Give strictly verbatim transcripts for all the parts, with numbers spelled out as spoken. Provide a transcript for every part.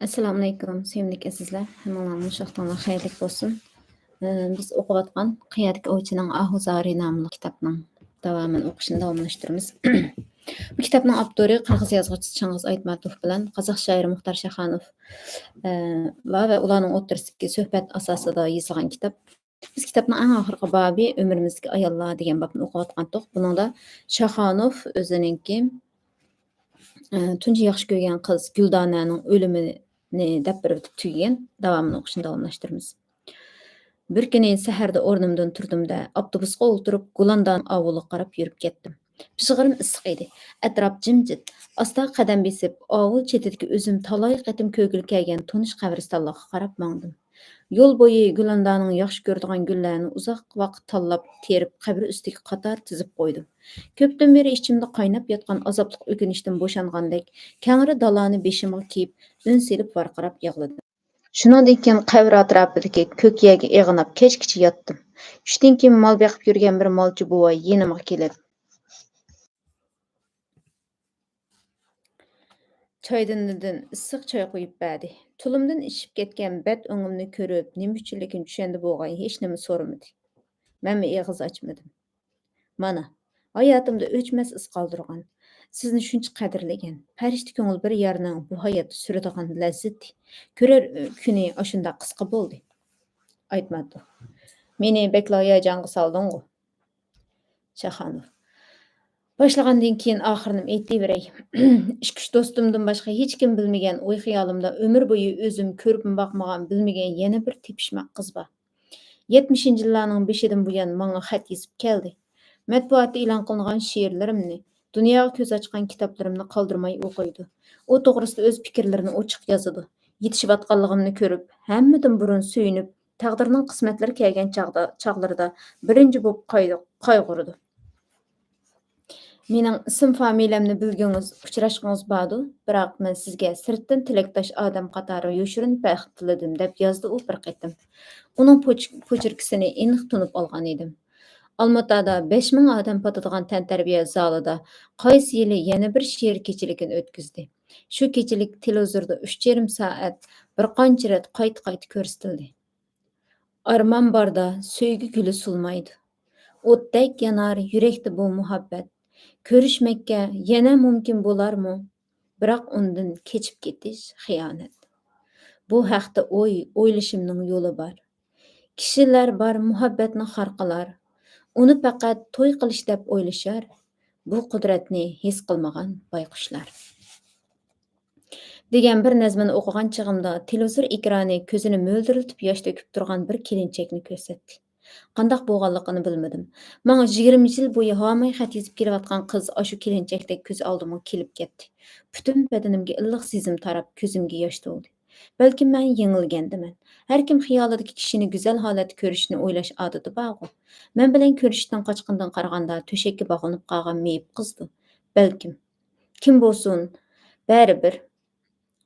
ئەسسالامۇئەلەيكۇم، سۆيۈملۈك ئەزىزلەر. ھەممىڭلارنىڭ شاد ۋاقتىڭلار خەيرلىك بولسۇن. ئى، بىز ئوقۇۋاتقان قىيادىكى ئوۋچىنىڭ ئاھۇ زارى ناملىق كىتابنىڭ داۋامىنى ئوقۇشنى داۋاملاشتۇرىمىز. بۇ كىتابنىڭ ئاپتورى قىرغىز يازغۇچىسى چىڭگىز ئايتماتوف بىلەن قازاق شائىرى مۇختار شاخانوف، ئى، ۋە، ۋە ئۇلارنىڭ ئوتتۇرىسىدىكى سۆھبەت ئاساسىدا يېزىلغان كىتاب. بىز كىتابنىڭ ئەڭ ئاخىرقى بابى، ئۆمرىمىزدىكى ئاياللار دېگەن بابنى ئوقۇۋاتقانتۇق. بۇنىڭدا شاخانوف ئۆزىنىڭكى، ئە، تۇنجى ياخشى كۆرگەن قىز گۈلدانەنىڭ ئۆلۈمىنى دەپ بېرىۋېتىپ تۈگىگەن. داۋامىنى ئوقۇشنى داۋاملاشتۇرىمىز. بىر كۈنى سەھەردە ئورنۇمدىن تۇردۇم-دە، ئاپتوبۇسقا ئولتۇرۇپ، گۇلاندان ئاۋۇلىغا قاراپ يۈرۈپ كەتتىم. پىژغىرىم ئىسسىق ئىدى. ئەتراپ جىمجىت. ئاستا قەدەم بېسىپ، ئاۋۇل چېتىدىكى ئۆزۈم تالاي قېتىم كۆرگىلى كەلگەن تونۇش قەبرىستانلىققا قاراپ ماڭدىم. يول بويى گۈلەندانىڭ ياخشى كۆرىدىغان گۈللەرنى ئۇزاق ۋاقىت تاللاپ، تېرىپ، قەبرە ئۈستىگە قاتار تىزىپ قويدۇم. كۆپتىن بېرى ئىچىمدە قايناپ ياتقان ئازابلىق ئۆكۈنۈشتىن بوشانغاندەك، كەڭرى دالانى بېشىمغا كىيىپ، ئۈن سېلىپ ۋارقىراپ يىغلىدىم. شۇنىڭدىن كېيىن قەبرە ئەتراپىدىكى كۆك يەرگە ئېغىناپ كەچكىچە ياتتىم. چۈشتىن كېيىن مال بېقىپ يۈرگەن بىر مالچى بوۋاي يېنىمغا كېلىپ، چايدىنىدىن ئىسسىق چاي قۇيۇپ بەردى. تۇلۇمدىن ئىششىپ كەتكەن بەت ئۆڭۈمنى كۆرۈپ، نېمە ئۈچۈنلۈكىنى چۈشەندى بوغاي، ھېچنېمە سورىمىدى. مەنمۇ ئېغىز ئاچمىدىم. مانا، ھاياتىمدا ئۆچمەس ئىز قالدۇرغان، سىزنى شۇنچە قەدىرلىگەن، پەرىشتە كۆڭۈل بىر يارنىڭ بۇ ھاياتتا سۈرىدىغان لەززىتى، كۆرەر كۈنى ئاشۇنداق قىسقا بولدى. ئايتماتوف، مېنى بەكلا ھاياجانغا سالدىڭغۇ. شاخانوف، باشلىغاندىن كېيىن ئاخىرىنى ئېيتىۋېرەي. ئىككى-ئۈچ دوستۇمدىن باشقا ھېچكىم بىلمىگەن، ئوي-خىيالىمدا ئۆمۈر بويى ئۆزۈم كۆرۈپمۇ باقمىغان، بىلمىگەن يەنە بىر تېپىشماق قىز بار. يەتمىشىنچى يىللارنىڭ بېشىدىن بۇيان ماڭا خەت يېزىپ كەلدى. مەتبۇئاتتا ئېلان قىلىنغان شېئىرلىرىمنى، دۇنياغا كۆز ئاچقان كىتابلىرىمنى قالدۇرماي ئوقۇيدۇ. ئۇ توغرىسىدا ئۆز پىكىرلىرىنى ئوچۇق يازىدۇ. يېتىشىۋاتقانلىقىمنى كۆرۈپ، ھەممىدىن بۇرۇن سۆيۈنۈپ، تەقدىرنىڭ قىسمەتلىرى كەلگەن چاغدا، چاغلىرىدا بىرىنچى بولۇپ قاي-، قايغۇرىدۇ. «مېنىڭ ئىسىم فامىلەمنى بىلگۈڭىز، ئۇچراشقۇڭىز باردۇ، بىراق مەن سىزگە سىرتتىن تىلەكداش ئادەم قاتارىغا يوشۇرۇن بەخت تىلىدىم» دەپ يازدى ئۇ بىر قېتىم. ئۇنىڭ پوچ-، پوچېركىسىنى ئېنىق تونۇپ ئالغان ئىدىم. ئالمۇتادا بەش مىڭ ئادەم پاتىدىغان تەنتەربىيە زالىدا قايسى يىلى يەنە بىر شېئىر كېچىلىكىنى ئۆتكۈزدى. شۇ كېچىلىك تېلېۋىزوردا ئۈچ يېرىم سائەت بىر قانچە رەت قايتا-قايتا كۆرسىتىلدى. ئارمان باردا سۆيگۈ گۈلى سولمايدۇ. ئوتتەك يانار يۈرەكتە بۇ مۇھەببەت. كۆرۈشمەككە يەنە مۇمكىن بولارمۇ؟ بىراق ئۇندىن كېچىپ كېتىش خىيانەت. بۇ ھەقتە ئوي، ئويلىشىمنىڭ يولى بار. كىشىلەر بار مۇھەببەتنى خار قىلار. ئۇنى پەقەت توي قىلىش دەپ ئويلىشار. بۇ قۇدرەتنى ھېس قىلمىغان بايقۇشلار. دېگەن بىر نەزمىنى ئوقۇغان چېغىمدا تېلېۋىزور ئېكرانى كۆزىنى مۆلدۈرلىتىپ ياش تۆكۈپ تۇرغان بىر كېلىنچەكنى كۆرسەتتى. قانداق بولغانلىقىنى بىلمىدىم. ماڭا يىگىرمە يىل بويى ھاماي خەت يېزىپ كېلىۋاتقان قىز ئاشۇ كېلىنچەكتەك كۆز ئالدىمغا كېلىپ كەتتى. پۈتۈن بەدىنىمگە ئىللىق سېزىم تاراپ، كۆزۈمگە ياش تولدى. بەلكىم مەن يېڭىلگەندىمەن. ھەركىم خىيالىدىكى كىشىنى گۈزەل ھالەتتە كۆرۈشنى ئويلاش ئادىتى بارغۇ. مەن بىلەن كۆرۈشۈشتىن قاچقىنىدىن قارىغاندا، تۆشەككە باغلىنىپ قالغان مېيىپ قىزدۇ. بەلكىم. كىم بولسۇن، بەرىبىر.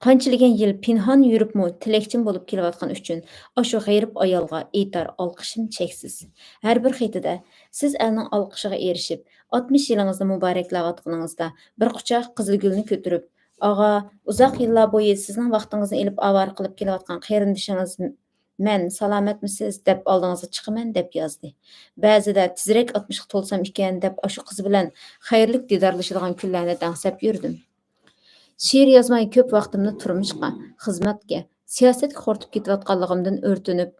قانچىلىگەن يىل پىنھان يۈرۈپمۇ تىلەكچىم بولۇپ كېلىۋاتقىنى ئۈچۈن ئاشۇ غېرىب ئايالغا ئېيتار ئالقىشىم چەكسىز. ھەر بىر خېتىدە سىز ئەلنىڭ ئالقىشىغا ئېرىشىپ، ئاتمىش يىلىڭىزنى مۇبارەكلەۋاتقىنىڭىزدا بىر قۇچاق قىزىلگۈلنى كۆتۈرۈپ، «ئاغا، ئۇزاق يىللار بويى سىزنىڭ ۋاقتىڭىزنى ئېلىپ ئاۋارە قىلىپ كېلىۋاتقان قېرىندىشىڭىز مەن، سالامەتمىسىز؟» دەپ ئالدىڭىزغا چىقىمەن دەپ يازدى. بەزىدە تېزرەك ئاتمىشقا تولسام ئىكەن دەپ ئاشۇ قىز بىلەن خەيرلىك دىدارلىشىدىغان كۈنلەرنى دەڭسەپ يۈردۈم. شېئىر يازماي كۆپ ۋاقتىمنى تۇرمۇشقا، خىزمەتكە، سىياسەتكە خورىتىپ كېتىۋاتقانلىقىمدىن ئۆرتىنىپ،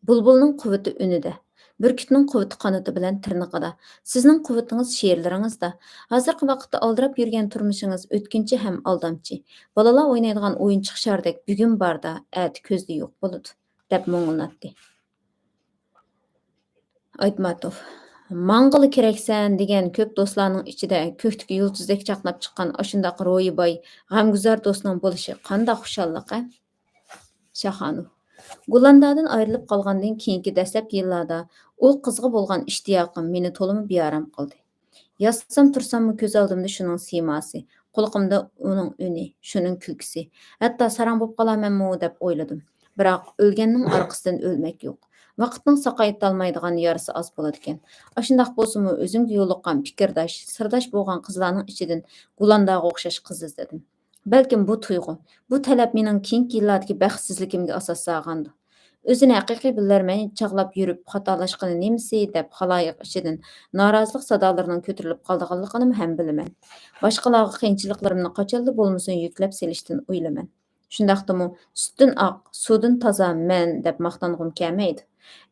بۇلبۇلنىڭ قۇۋۋىتى ئۈنىدە، بۈركۈتنىڭ قۇۋۋىتى قانىتى بىلەن تىرنىقىدا، سىزنىڭ قۇۋۋىتىڭىز شېئىرلىرىڭىزدا. ھازىرقى ۋاقىتتا ئالدىراپ يۈرگەن تۇرمۇشىڭىز ئۆتكۈنچى ھەم ئالدامچى. بالىلار ئوينايدىغان ئويۇنچۇق شاردەك بۈگۈن باردا، ئەتە كۆزدە يوق بولىدۇ، دەپ مۇڭلىناتتى. ئايتماتوف، «ماڭغىلا كېرەكسەن» دېگەن كۆپ دوستلارنىڭ ئىچىدە كۆكتىكى يۇلتۇزدەك چاقناپ چىققان ئاشۇنداق روھى باي، غەمگۇزار دوستنىڭ بولۇشى قانداق خۇشاللىق ھە؟ شاخانوف، گۇلاندادىن ئايرىلىپ قالغاندىن كېيىنكى دەسلەپكى يىللاردا ئۇ قىزغا بولغان ئىشتىياقىم مېنى تولىمۇ بىئارام قىلدى. ياتسام تۇرساممۇ كۆز ئالدىمدا شۇنىڭ سىيماسى، قۇلىقىمدا ئۇنىڭ ئۈنى، شۇنىڭ كۈلكىسى. ھەتتا ساراڭ بولۇپ قالارمەنمۇ دەپ ئويلىدىم. بىراق ئۆلگەننىڭ ئارقىسىدىن ئۆلمەك يوق. ۋاقىتنىڭ ساقايتالمايدىغان يارىسى ئاز بولىدىكەن. ئاشۇنداق بولسىمۇ ئۆزۈمگە يولۇققان پىكىرداش، سىرداش بولغان قىزلارنىڭ ئىچىدىن گۇلانداغا ئوخشاش قىز ئىزلىدىم. بەلكىم بۇ تۇيغۇ، بۇ تەلەپ مېنىڭ كېيىنكى يىللاردىكى بەختسىزلىكىمگە ئاساس سالغاندۇ. ئۆزىنى ھەقىقىي بىلەرمەي چاغلاپ يۈرۈپ خاتالاشقىنى نېمىسى دەپ خالايىق ئىچىدىن نارازىلىق سادالىرىنىڭ كۆتۈرۈلۈپ قالىدىغانلىقىنىمۇ ھەم بىلىمەن. باشقىلارغا قىيىنچىلىقلىرىمنى قاچانلا بولمىسۇن يۈكلەپ سېلىشتىن ئويلىمەن. شۇنداقتىمۇ، «سۈتتىن ئاق، سۇدىن تازا مەن» دەپ ماختانغۇم كەلمەيدۇ.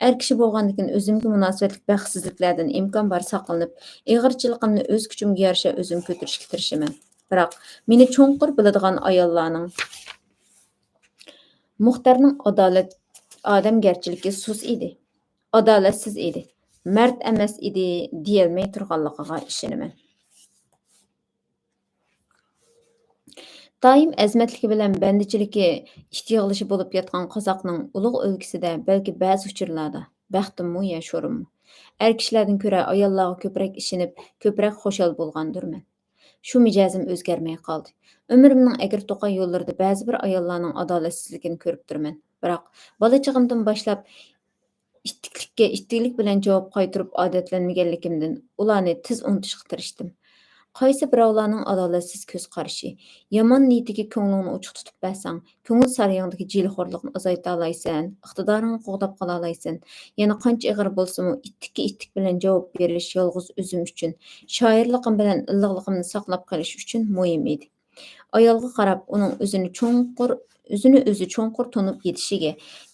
ئەر كىشى بولغاندىكىن ئۆزۈمگە مۇناسىۋەتلىك بەختسىزلىكلەردىن ئىمكان بار ساقلىنىپ، ئېغىرچىلىقىمنى ئۆز كۈچۈمگە يارىشا ئۆزۈم كۆتۈرۈشكە تىرىشىمەن. بىراق، مېنى چوڭقۇر بىلىدىغان ئاياللارنىڭ، مۇختەرنىڭ ئادالەت، ئادەمگەرچىلىكى سۇس ئىدى، ئادالەتسىز ئىدى، مەرد ئەمەس ئىدى دېيەلمەي تۇرغانلىقىغا ئىشىنىمەن. دائىم ئەزىمەتلىكى بىلەن بەندىچىلىكى ئىت يىغلىشى بولۇپ ياتقان قازاقنىڭ ئۇلۇغ ئۆلكىسىدە بەلكى بەزى ئۇچۇرلاردا، بەختىممۇ يا شورۇممۇ، ئەر كىشىلەردىن كۆرە ئاياللارغا كۆپرەك ئىشىنىپ، كۆپرەك خۇشال بولغاندۇرمەن. شۇ مىجەزىم ئۆزگەرمەي قالدى. ئۆمرۈمنىڭ ئەگرى-توقاي يوللىرىدا بەزى بىر ئاياللارنىڭ ئادالەتسىزلىكىنى كۆرۈپ تۇرىمەن. بىراق، بالا چېغىمدىن باشلاپ ئىتتىكلىككە ئىتتىكلىك بىلەن جاۋاب قايتۇرۇپ ئادەتلەنمىگەنلىكىمدىن ئۇلارنى تېز ئۇنتۇشقا تىرىشتىم. قايسى بىراۋلارنىڭ ئادالەتسىز كۆز قارىشى، يامان نىيىتىگە كۆڭلۈڭنى ئوچۇق تۇتۇپ بەرسەڭ، كۆڭۈل سارىيىڭدىكى جىلىخورلۇقنى ئازايتالايسەن، ئىقتىدارىڭنى قوغداپ قالالايسەن. يەنە قانچە ئېغىر بولسىمۇ، ئىتتىككە ئىتتىك بىلەن جاۋاب بېرىش يالغۇز ئۆزۈم ئۈچۈن، شائىرلىقىم بىلەن ئىللىقلىقىمنى ساقلاپ قېلىش ئۈچۈن مۇھىم ئىدى. ئايالغا قاراپ، ئۇنىڭ ئۆزىنى چوڭقۇر، ئۆزىنى ئۆزى چوڭقۇر تونۇپ يېتىشىگە،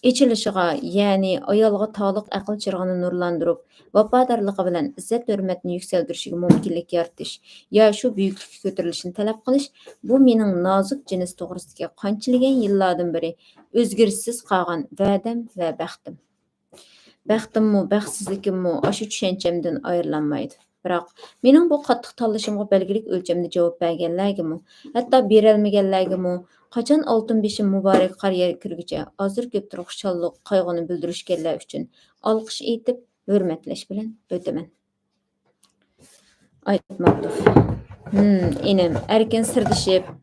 ئېچىلىشىغا، يەنى ئايالغا تالىق ئەقىل چىرىغىنى نۇرلاندۇرۇپ، ۋاپادارلىقى بىلەن ئىززەت-ھۆرمەتنى يۈكسەلدۈرۈشىگە مۇمكىنلىك يارىتىش يا شۇ بۈيۈكلۈككە كۆتۈرۈلۈشنى تەلەپ قىلىش، بۇ مېنىڭ نازۇك جىنس توغرىسىدىكى قانچىلىگەن يىللاردىن بېرى ئۆزگىرىشسىز قالغان ۋەدەم ۋە بەختىم. بەختىممۇ، بەختسىزلىكىممۇ ئاشۇ چۈشەنچەمدىن ئايرىلالمايدۇ. بىراق، مېنىڭ بۇ قاتتىق تاللىشىمغا بەلگىلىك ئۆلچەمدە جاۋاب بەرگەنلەرگىمۇ، ھەتتا بېرەلمىگەنلەرگىمۇ، قاچان ئالتۇن بېشىم مۇبارەك قارىيەرگە كىرگۈچە ھازىر كۆپتۇر خۇشاللىق، قايغۇنى بىلدۈرۈشكەنلەر ئۈچۈن ئالقىش ئېيتىپ، ھۆرمەتلەش بىلەن ئۆتىمەن. ئايتماتوف. ھىم، ئىنىم، ئەركىن سىردىشىپ،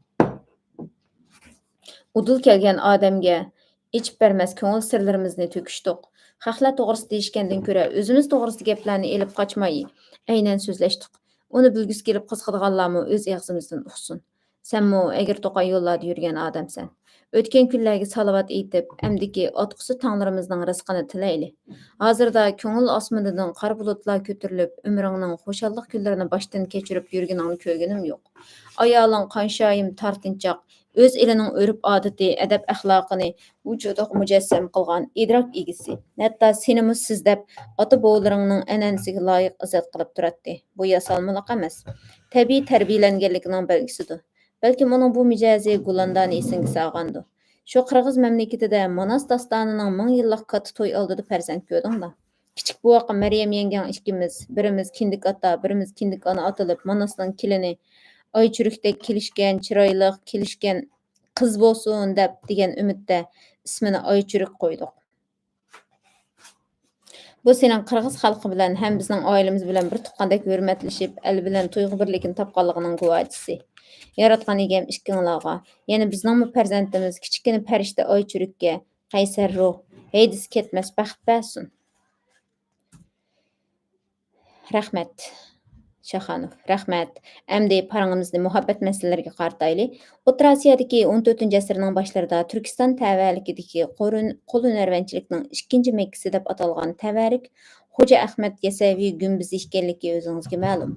ئۇدۇل كەلگەن ئادەمگە ئېچىپ بەرمەس كۆڭۈل سىرلىرىمىزنى تۆكۈشتۇق. خەقلەر توغرىسىدا دېيىشكەندىن كۆرە، ئۆزىمىز توغرىسىدا گەپلەرنى ئېلىپ قاچماي، ئەينەن سۆزلەشتۇق. ئۇنى بىلگۈسى كېلىپ قىزىقىدىغانلارمۇ ئۆز ئېغىزىمىزدىن ئۇقسۇن. سەنمۇ ئەگرى-توقاي يوللاردا يۈرگەن ئادەمسەن. ئۆتكەن كۈنلەرگە سالاۋات ئېيتىپ، ئەمدىكى ئاتقۇسى تاڭلىرىمىزنىڭ رىزقىنى تىلەيلى. ھازىردا كۆڭۈل ئاسمىنىدىن قارا بۇلۇتلار كۆتۈرۈلۈپ، ئۆمرۈڭنىڭ خۇشاللىق كۈنلىرىنى باشتىن كەچۈرۈپ يۈرگىنىڭنى كۆرگىنىم يوق. ئايالىڭ قانشايىم تارتىنچاق، ئۆز ئېلىنىڭ ئۆرپ-ئادىتى، ئەدەپ-ئەخلاقىنى ۋۇجۇدىغا مۇجەسسەم قىلغان ئىدراك ئىگىسى. ھەتتا سېنىمۇ سىز دەپ ئاتا-بوۋىلىرىڭنىڭ ئەنئەنىسىگە لايىق ئىززەت قىلىپ تۇراتتى. بۇ ياسالمىلىق ئەمەس. تەبىئىي تەربىيەلەنگەنلىكىنىڭ بەلگىسىدۇر. بەلكىم ئۇنىڭ بۇ مىجەزى گۇلاندانى ئېسىڭگە سالغاندۇ. شۇ قىرغىز مەملىكىتىدە ماناس داستانىنىڭ مىڭ يىللىق كاتتا توي ئالدىدا پەرزەنت كۆردۈڭلار. كىچىك بوۋاق مەريەم يەڭگەڭ ئىككىمىز، بىرىمىز كىندىك ئاتا، بىرىمىز كىندىك ئانا ئاتىلىپ، ماناسنىڭ كېلىنى ئايچۈرۈكتەك كېلىشكەن، چىرايلىق كېلىشكەن قىز بولسۇن دەپ دېگەن ئۈمىدتە ئىسمىنى ئايچۈرۈك قويدۇق. بۇ سېنىڭ قىرغىز خەلقى بىلەن ھەم بىزنىڭ ئائىلىمىز بىلەن بىر تۇغقاندەك ھۆرمەتلىشىپ، ئەل بىلەن تۇيغۇ بىرلىكىنى تاپقانلىقىنىڭ گۇۋاھچىسى. ياراتقان ئىگەم ئىككىڭلارغا، يەنە بىزنىڭمۇ پەرزەنتىمىز كىچىككىنە پەرىشتە ئايچۈرۈككە، قەيسەر روھ، ھەيدىسى كەتمەس بەخت بەرسۇن. رەھمەت. شاخانوف، رەھمەت. ئەمدى پاراڭىمىزنى مۇھەببەت مەسىلىلىرىگە قارىتايلى. ئوتتۇرا ئاسىيادىكى ئون تۆتىنچى ئەسىرنىڭ باشلىرىدا تۈركىستان تەۋەلىكىدىكى قورۇن-، قول ھۈنەرۋەنچىلىكنىڭ ئىككىنچى مەككىسى دەپ ئاتالغان تەۋەررۈك خوجا ئەخمەت يەسەۋى گۈمبىزى ئىكەنلىكى ئۆزىڭىزگە مەلۇم.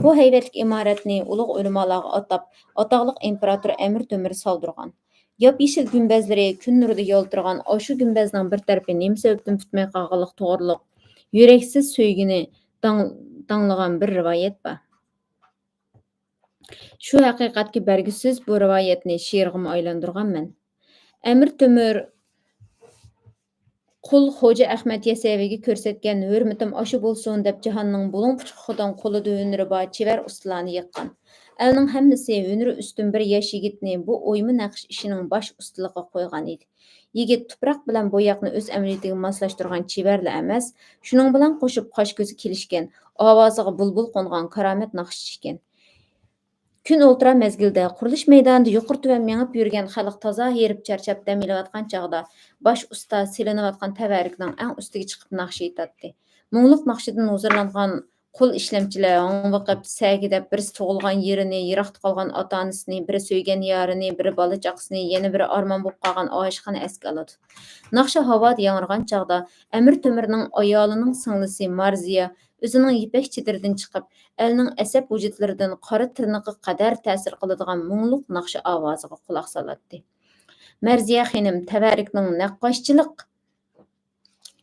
بۇ ھەيۋەتلىك ئىمارەتنى ئۇلۇغ ئۆلىمالارغا ئاتاپ، ئاتاقلىق ئىمپېراتور ئەمىر تۆمۈر سالدۇرغان. ياپيېشىل گۈمبەزلىرى كۈن نۇرىدا يالتىرىغان ئاشۇ گۈمبەزنىڭ بىر تەرىپى نېمە سەۋەبتىن پۈتمەي قالغانلىقى توغرۇلۇق يۈرەكسىز سۆيگۈنى داڭ-، داڭلىغان بىر رىۋايەت بار. شۇ ھەقىقەتكە بەرگۈسىز بۇ رىۋايەتنى شېئىرغىمۇ ئايلاندۇرغانمەن. ئەمىر تۆمۈر قۇل خوجا ئەخمەت يەسەۋىگە كۆرسەتكەن ھۆرمىتىم ئاشۇ بولسۇن دەپ جاھاننىڭ بۇلۇڭ پۇچۇقى خۇدان قولىدا ھۈنىرى بار چېۋەر ئۇستىلارنى يىغقان. ئەلنىڭ ھەممىسى ھۈنىرى ئۈستۈن بىر ياش يىگىتنى بۇ ئويما نەقىش ئىشىنىڭ باش ئۇستىلىقىغا قويغان ئىدى. يىگىت تۇپراق بىلەن بوياقنى ئۆز ئەمەلىيىتىگە ماسلاشتۇرغان چېۋەرلا ئەمەس، شۇنىڭ بىلەن قوشۇپ قاش-كۆزى كېلىشكەن، ئاۋازىغا بۇلبۇل قونغان كارامەت ناخشىچى ئىكەن. كۈن ئولتۇرار مەزگىلدە قۇرۇلۇش مەيدانىدا يۇقىرى-تۆۋەن مېڭىپ يۈرگەن خەلق تازا ھېرىپ چارچاپ دەم ئېلىۋاتقان چاغدا، باش ئۇستا سېلىنىۋاتقان تەۋەررۈكنىڭ ئەڭ ئۈستىگە چىقىپ ناخشا ئېيتاتتى. مۇڭلۇق ناخشىدىن ھۇزۇرلانغان قۇل ئىشلەمچىلەر ھاڭۋېقىپ، سەگىدەپ، بىرسى تۇغۇلغان يېرىنى، يىراقتا قالغان ئاتا-ئانىسىنى، بىرى سۆيگەن يارىنى، بىرى بالا-چاقىسىنى، يەنە بىرى ئارمان بولۇپ قالغان ئاشىقىنى ئەسكە ئالىدۇ. ناخشا ھاۋادا ياڭرىغان چاغدا، ئەمىر تۆمۈرنىڭ ئايالىنىڭ سىڭلىسى مارزىيە ئۆزىنىڭ يىپەك چېدىرىدىن چىقىپ، ئەلنىڭ ئەسەپ ۋۇجۇدلىرىدىن قارا تىرنىقىغا قەدەر تەسىر قىلىدىغان مۇڭلۇق ناخشا ئاۋازىغا قۇلاق سالاتتى. مەرزىيە خېنىم تەۋەررۈكنىڭ نەققاشچىلىق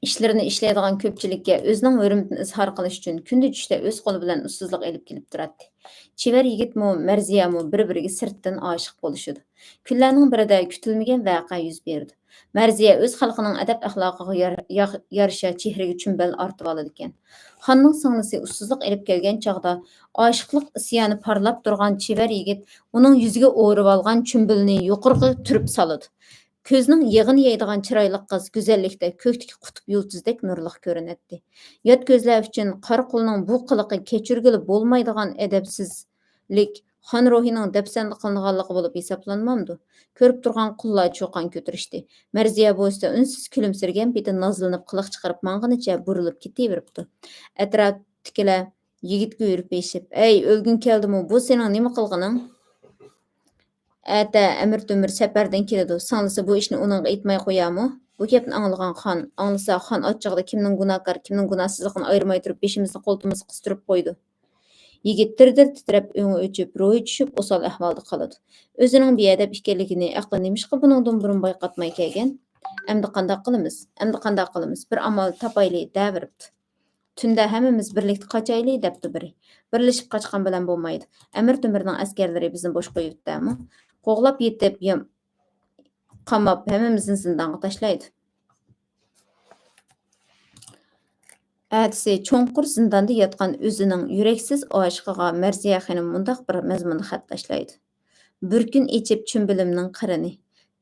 ئىشلىرىنى ئىشلەيدىغان كۆپچىلىككە ئۆزىنىڭ ھۆرمىتىنى ئىزھار قىلىش ئۈچۈن كۈندە چۈشتە ئۆز قولى بىلەن ئۇسسۇزلۇق ئېلىپ كېلىپ تۇراتتى. چېۋەر يىگىتمۇ، مەرزىيەمۇ بىر-بىرىگە سىرتتىن ئاشىق بولۇشىدۇ. كۈنلەرنىڭ بىرىدە كۈتۈلمىگەن ۋەقە يۈز بېرىدۇ. مەرزىيە ئۆز خەلقىنىڭ ئەدەپ-ئەخلاقىغا يار-، ياغ-، يارىشا چېھرىگە چۈمبەل ئارتىۋالىدىكەن. خاننىڭ سىڭلىسى ئۇسسۇزلۇق ئېلىپ كەلگەن چاغدا، ئاشىقلىق ئىسيانى پارلاپ تۇرغان چېۋەر يىگىت ئۇنىڭ يۈزىگە ئورىۋالغان چۈمبىلىنى يۇقىرىغا تۈرۈپ سالىدۇ. كۆزنىڭ يېغىنى يەيدىغان چىرايلىق قىز گۈزەللىكتە كۆكتىكى قۇتۇپ يۇلتۇزدەك نۇرلۇق كۆرۈنەتتى. يات كۆزلەر ئۈچۈن قارا قۇلنىڭ بۇ قىلىقى كەچۈرگىلى بولمايدىغان ئەدەپسىزلىك، خان روھىنىڭ دەپسەندە قىلىنغانلىقى بولۇپ ھېسابلانمامدۇ؟ كۆرۈپ تۇرغان قۇللار چۇقان كۆتۈرۈشتى. مەرزىيە بولسا ئۈنسىز كۈلۈمسىرىگەن پېتى نازلىنىپ قىلىق چىقىرىپ ماڭغىنىچە بۇرۇلۇپ كېتىۋېرىپتۇ. ئەتراپتىكىلەر يىگىتكە ھۆرپىيىشىپ، «ئەي، ئۆلگۈڭ كەلدىمۇ؟ بۇ سېنىڭ نېمە قىلغىنىڭ؟ ئەتە ئەمىر تۆمۈر سەپەردىن كېلىدۇ. سىڭلىسى بۇ ئىشنى ئۇنىڭغا ئېيتماي قويارمۇ؟» بۇ گەپنى ئاڭلىغان خان، ئاڭلىسا خان ئاچچىقىدا كىمنىڭ گۇناھكار، كىمنىڭ گۇناھسىزلىقىنى ئايرىماي تۇرۇپ بېشىمىزنى قولتۇمىزغا قىستۇرۇپ قويىدۇ. يىگىت دىر-دىر تىترەپ، ئۆڭى ئۆچۈپ، روھى چۈشۈپ، ئوسال ئەھۋالدا قالىدۇ. ئۆزىنىڭ بىئەدەپ ئىكەنلىكىنى ئەقلى نېمىشقا بۇنىڭدىن بۇرۇن بايقاتماي كەلگەن؟ ئەمدى قانداق قىلىمىز؟ ئەمدى قانداق قىلىمىز؟ بىر ئامال تاپايلى، دەۋېرىپتۇ. تۈندە ھەممىمىز بىرلىكتە قاچايلى، دەپتۇ بىرى. بىرلىشىپ قاچقان بىلەن بولمايدۇ. ئەمىر تۆمۈرنىڭ ئەسكەرلىرى بىزنى بوش قويۇۋېتىپتىمۇ؟ قوغلاپ يېتىپ، يا-، قاماپ، ھەممىمىزنى زىندانغا تاشلايدۇ. ئەتىسى چوڭقۇر زىنداندا ياتقان ئۆزىنىڭ يۈرەكسىز ئاشىقىغا مەرزىيە خېنىم مۇنداق بىر مەزمۇندا خەت تاشلايدۇ. بىر كۈن ئېچىپ چۈمبىلىمنىڭ قىرىنى،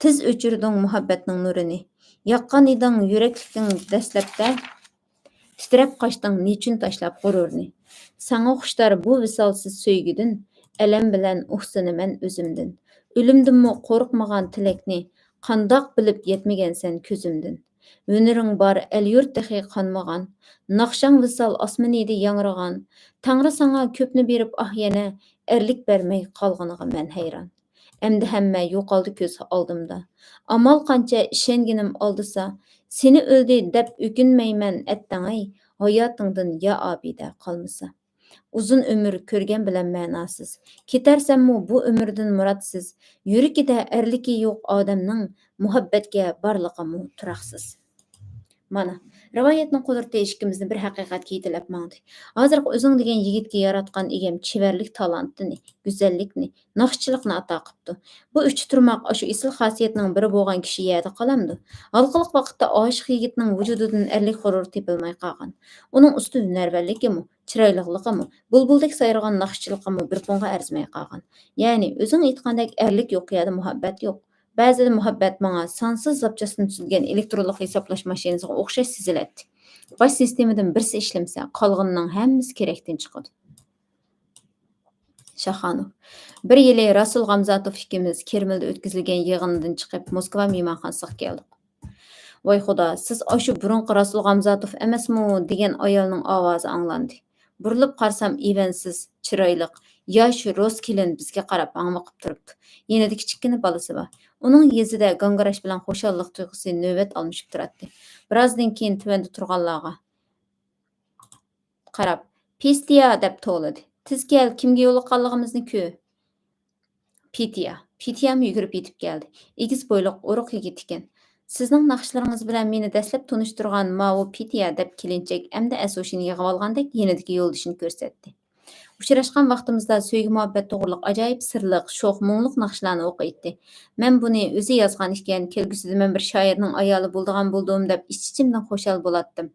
تېز ئۆچۈردۈڭ مۇھەببەتنىڭ نۇرىنى. ياققان ئىدىڭ يۈرەكلىكىڭ دەسلەپتە، تىترەپ قاچتىڭ نېچۈن تاشلاپ غۇرۇرنى. ساڭا خۇشتار بۇ ۋىسالسىز سۆيگۈدىن، ئەلەم بىلەن ئۇھسىنىمەن ئۆزۈمدىن. ئۆلۈمدىنمۇ قورقمىغان تىلەكنى، قانداق بىلىپ يەتمىگەنسەن كۆزۈمدىن. ھۈنىرىڭ بار، ئەل-يۇرت تېخى قانمىغان، ناخشاڭ ۋىسال ئاسمىنىدا ياڭرىغان. تەڭرى ساڭا كۆپنى بېرىپ ئاھ يەنە، ئەرلىك بەرمەي قالغىنىغا مەن ھەيران. ئەمدى ھەممە يوقالدى كۆز ئالدىمدا. ئامال قانچە ئىشەنگىنىم ئالدىسا، سېنى ئۆلدى دەپ ئۆكۈنمەيمەن ئەتتەڭەي، ھاياتىڭدىن يا ئابىدە قالمىسا. ئۇزۇن ئۆمۈر كۆرگەن بىلەن مەناسىز، كېتەرسەنمۇ بۇ ئۆمۈردىن مۇراتسىز. يۈرىكىدە ئەرلىكى يوق ئادەمنىڭ، مۇھەببەتكە بارلىقىمۇ تۇراقسىز. مانا، رىۋايەتنىڭ قۇدرىتى ئىككىمىزنى بىر ھەقىقەتكە يېتىلەپ ماڭدى. ھازىرقى ئۆزۈڭ دېگەن يىگىتكە ياراتقان ئىگەم چېۋەرلىك تالانتىنى، گۈزەللىكنى، ناخشىچىلىقنى ئاتا قىپتۇ. بۇ ئۈچ تۇرماق ئاشۇ ئېسىل خاسىيەتنىڭ بىرى بولغان كىشى يەردە قالامدۇ؟ ھالقىلىق ۋاقىتتا ئاشىق يىگىتنىڭ ۋۇجۇدىدىن ئەرلىك غۇرۇر تېپىلماي قالغان. ئۇنىڭ ئۇستا ھۈنەرۋەنلىكىمۇ، چىرايلىقلىقىمۇ، بۇلبۇلدەك سايرىغان ناخشىچىلىقىمۇ بىر پۇڭغا ئەرزىمەي قالغان. يەنى، ئۆزۈڭ ئېيتقاندەك ئەرلىك يوق يەردە مۇھەببەت يوق. بەزىدە مۇھەببەت ماڭا سانسىز زاپچاستىن تۈزۈلگەن ئېلېكترونلۇق ھېسابلاش ماشىنىسىغا ئوخشاش سېزىلەتتى. باش سىستېمىدىن بىرسى ئىشلىمىسە، قالغىنىنىڭ ھەممىسى كېرەكتىن چىقىدۇ. شاخانوف. بىر يىلى راسۇل غامزاتوف ئىككىمىز كرېملدا ئۆتكۈزۈلگەن يىغىندىن چىقىپ، موسكۋا مېھمانخانىسىغا كەلدۇق. «ۋاي خۇدا، سىز ئاشۇ بۇرۇنقى راسۇل غامزاتوف ئەمەسمۇ؟» دېگەن ئايالنىڭ ئاۋازى ئاڭلاندى. بۇرۇلۇپ قارىسام، ئىۋەنسىز، چىرايلىق، ياش رۇس كېلىن بىزگە قاراپ ھاڭۋېقىپ تۇرۇپتۇ. يېنىدا كىچىككىنە بالىسى بار. ئۇنىڭ يۈزىدە گاڭگىراش بىلەن خۇشاللىق تۇيغۇسى نۆۋەت ئالمىشىپ تۇراتتى. بىرازدىن كېيىن تۆۋەندە تۇرغانلارغا قاراپ، «پىستىيا!» دەپ توۋلىدى. «تېز كەل، كىمگە يولۇققانلىقىمىزنى كۆر.» پىتىيا. پىتىيامۇ يۈگۈرۈپ يېتىپ كەلدى. ئېگىز بويلۇق، ئورۇق يىگىت ئىكەن. «سىزنىڭ ناخشىلىرىڭىز بىلەن مېنى دەسلەپ تونۇشتۇرغان ماۋۇ پىتىيا» دەپ، كېلىنچەك ئەمدى ئەس-ھوشىنى يىغىۋالغاندەك يېنىدىكى يولدىشىنى كۆرسەتتى. ئۇچراشقان ۋاقتىمىزدا سۆيگۈ-مۇھەببەت توغرۇلۇق ئاجايىپ سىرلىق، شوخ، مۇڭلۇق ناخشىلارنى ئوقۇيتتى. مەن بۇنى ئۆزى يازغان ئىكەن، كەلگۈسىدە مەن بىر شائىرنىڭ ئايالى بولىدىغان بولدۇم دەپ ئىچ-ئىچىمدىن خۇشال بولاتتىم.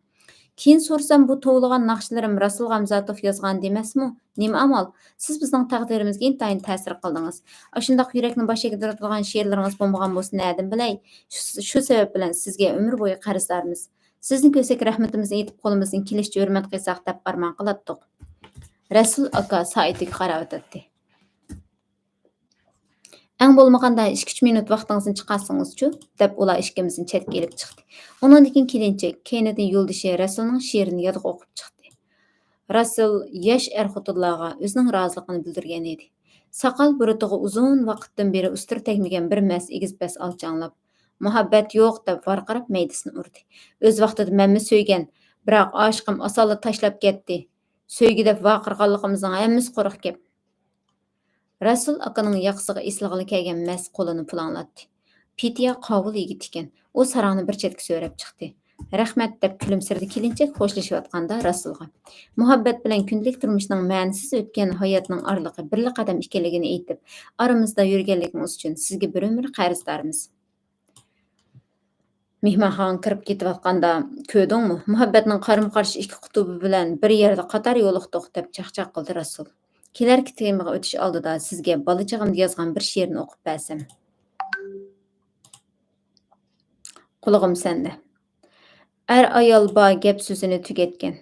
كېيىن سورىسام، بۇ توۋلىغان ناخشىلىرىم راسۇل غامزاتوف يازغان دېمەسمۇ؟ نېمە ئامال؟ سىز بىزنىڭ تەقدىرىمىزگە ئىنتايىن تەسىر قىلدىڭىز. ئاشۇنداق يۈرەكنى باش ئەگدۈرىدىغان شېئىرلىرىڭىز بولمىغان بولسا نەدىن بىلەي؟ شۇ، شۇ سەۋەب بىلەن سىزگە ئۆمۈر بويى قەرزدارمىز. سىزنى كۆرسەك رەھمىتىمىزنى ئېيتىپ قولىمىزدىن كېلىشىچە ھۆرمەت قىلساق دەپ ئارمان قىلاتتۇق. رەسۇل ئاكا سائىتىگە قاراۋاتاتتى. ئەڭ بولمىغاندا ئىككى-ئۈچ مىنۇت ۋاقتىڭىزنى چىقارسىڭىزچۇ؟ دەپ ئۇلار ئىككىمىزنى چەتكە ئېلىپ چىقتى. ئۇنىڭدىن كېيىن كېلىنچەك كەينىدىن يولدىشى رەسۇلنىڭ شېئىرىنى يادىغا ئوقۇپ چىقتى. راسسېل ياش ئەر-خوتۇنلارغا ئۆزىنىڭ رازىلىقىنى بىلدۈرگەن ئىدى. ساقال بۇرۇتىغا ئۇزۇن ۋاقىتتىن بېرى ئۇستىرا تەگمىگەن بىر مەس ئېگىز-پەس ئالچاڭلاپ، «مۇھەببەت يوق» دەپ ۋارقىراپ مەيدىسىنى ئۇردى. «ئۆز ۋاقتىدا مەنمۇ سۆيگەن، بىراق ئاشىقىم ئاسانلا تاشلاپ كەتتى. سۆيگۈ دەپ ۋارقىرىغانلىقىمىزنىڭ ھەممىسى قۇرۇق گەپ.» رەسۇل ئاكىنىڭ ياقىسىغا ئېسىلغىلى كەلگەن مەس قولىنى پۇلاڭلاتتى. پېتىيا قاۋۇل يىگىت ئىكەن. ئۇ ساراڭنى بىر چەتكە سۆرەپ چىقتى. «رەھمەت» دەپ كۈلۈمسىرىدى كېلىنچەك خوشلىشىۋاتقاندا رەسۇلغا. «مۇھەببەت بىلەن كۈندىلىك تۇرمۇشنىڭ مەنىسىز ئۆتكەن ھاياتنىڭ ئارىلىقى بىرلا قەدەم ئىكەنلىكىنى ئېيتىپ، ئارىمىزدا يۈرگەنلىكىڭىز ئۈچۈن سىزگە بىر ئۆمۈر قەرزدارمىز.» مېھمانخانىغا كىرىپ كېتىۋاتقاندا، «كۆردۈڭمۇ، مۇھەببەتنىڭ قارىمۇ قارشى ئىككى قۇتۇبى بىلەن بىر يەردە قاتار يولۇقتۇق» دەپ چاقچاق قىلدى رەسۇل. «كېلەركى تېمىغا ئۆتۈش ئالدىدا سىزگە بالا چېغىمدا يازغان بىر شېئىرنى ئوقۇپ بەرسەم.» قۇلىقىم سەندە. ئەر-ئايال بار گەپ سۆزىنى تۈگەتكەن.